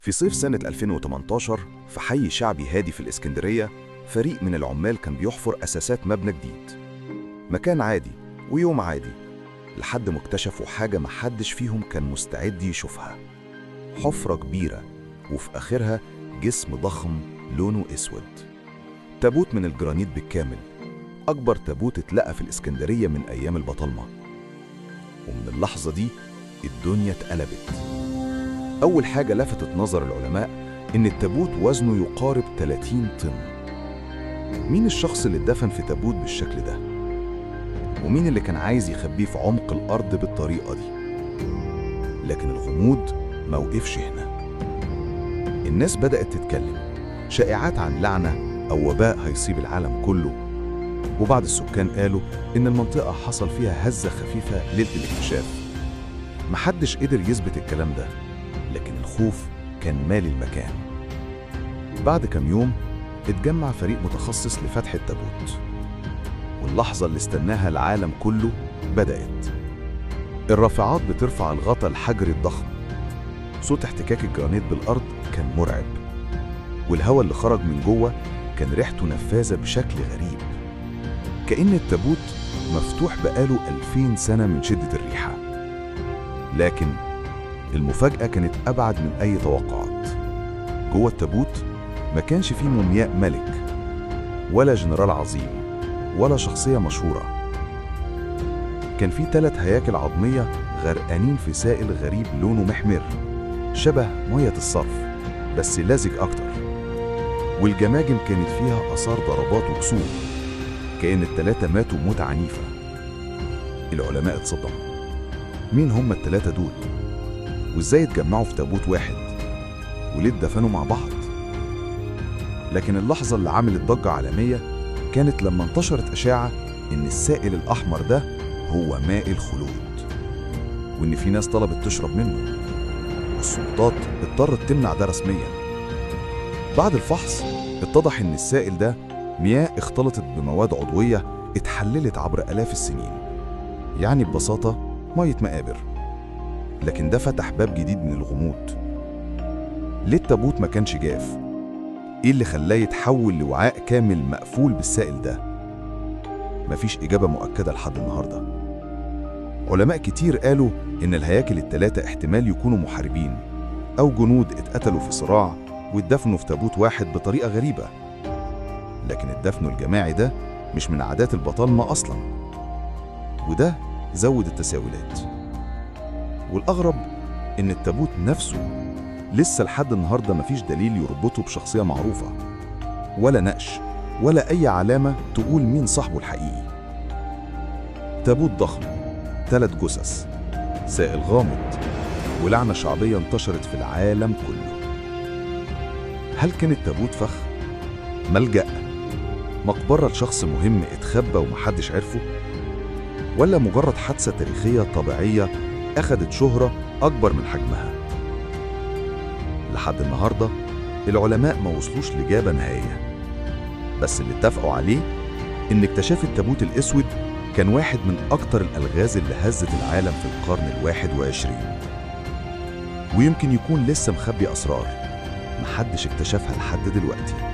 في صيف سنة 2018 في حي شعبي هادي في الإسكندرية، فريق من العمال كان بيحفر أساسات مبنى جديد. مكان عادي ويوم عادي، لحد ما اكتشفوا حاجة محدش فيهم كان مستعد يشوفها. حفرة كبيرة وفي آخرها جسم ضخم لونه أسود، تابوت من الجرانيت بالكامل، أكبر تابوت اتلقى في الإسكندرية من أيام البطالمة. ومن اللحظة دي الدنيا اتقلبت. أول حاجة لفتت نظر العلماء إن التابوت وزنه يقارب 30 طن. مين الشخص اللي اتدفن في تابوت بالشكل ده؟ ومين اللي كان عايز يخبيه في عمق الأرض بالطريقة دي؟ لكن الغموض ما وقفش هنا. الناس بدأت تتكلم شائعات عن لعنة أو وباء هيصيب العالم كله، وبعض السكان قالوا إن المنطقة حصل فيها هزة خفيفة ليلة الاكتشاف. محدش قدر يثبت الكلام ده، لكن الخوف كان مالي المكان. بعد كم يوم اتجمع فريق متخصص لفتح التابوت، واللحظة اللي استناها العالم كله بدأت. الرافعات بترفع الغطا الحجري الضخم. صوت احتكاك الجرانيت بالأرض كان مرعب، والهواء اللي خرج من جوه كان ريحته نفاذة بشكل غريب، كأن التابوت مفتوح بقاله 2000 سنة من شدة الريحة. لكن المفاجأة كانت أبعد من أي توقعات. جوه التابوت ما كانش فيه مومياء ملك، ولا جنرال عظيم، ولا شخصية مشهورة. كان فيه 3 هياكل عظمية غرقانين في سائل غريب لونه محمر، شبه مية الصرف بس لزج أكتر. والجماجم كانت فيها آثار ضربات وكسور، كأن ال3 ماتوا موتة عنيفة. العلماء اتصدموا. مين هم ال3 دول؟ وإزاي اتجمعوا في تابوت واحد؟ وليه اتدفنوا مع بعض؟ لكن اللحظة اللي عملت ضجة عالمية كانت لما انتشرت إشاعة إن السائل الأحمر ده هو ماء الخلود، وإن في ناس طلبت تشرب منه، والسلطات اضطرت تمنع ده رسمياً. بعد الفحص اتضح إن السائل ده مياه اختلطت بمواد عضوية اتحللت عبر آلاف السنين، يعني ببساطة مية مقابر. لكن ده فتح باب جديد من الغموض. ليه التابوت ما كانش جاف؟ ايه اللي خلاه يتحول لوعاء كامل مقفول بالسائل ده؟ مفيش إجابة مؤكدة لحد النهاردة. علماء كتير قالوا إن الهياكل ال3 احتمال يكونوا محاربين أو جنود اتقتلوا في صراع واتدفنوا في تابوت واحد بطريقة غريبة. لكن الدفن الجماعي ده مش من عادات البطالمة أصلاً، وده زود التساؤلات. والأغرب إن التابوت نفسه لسه لحد النهاردة مفيش دليل يربطه بشخصية معروفة، ولا نقش، ولا أي علامة تقول مين صاحبه الحقيقي. تابوت ضخم، 3 جثث، سائل غامض، ولعنة شعبية انتشرت في العالم كله. هل كان التابوت فخ؟ ملجأ؟ مقبرة لشخص مهم اتخبى ومحدش عرفه؟ ولا مجرد حادثة تاريخية طبيعية أخدت شهرة أكبر من حجمها؟ لحد النهاردة العلماء ما وصلوش لإجابة نهائية، بس اللي اتفقوا عليه إن اكتشاف التابوت الأسود كان واحد من أكتر الألغاز اللي هزت العالم في القرن 21، ويمكن يكون لسه مخبي أسرار محدش اكتشفها لحد دلوقتي.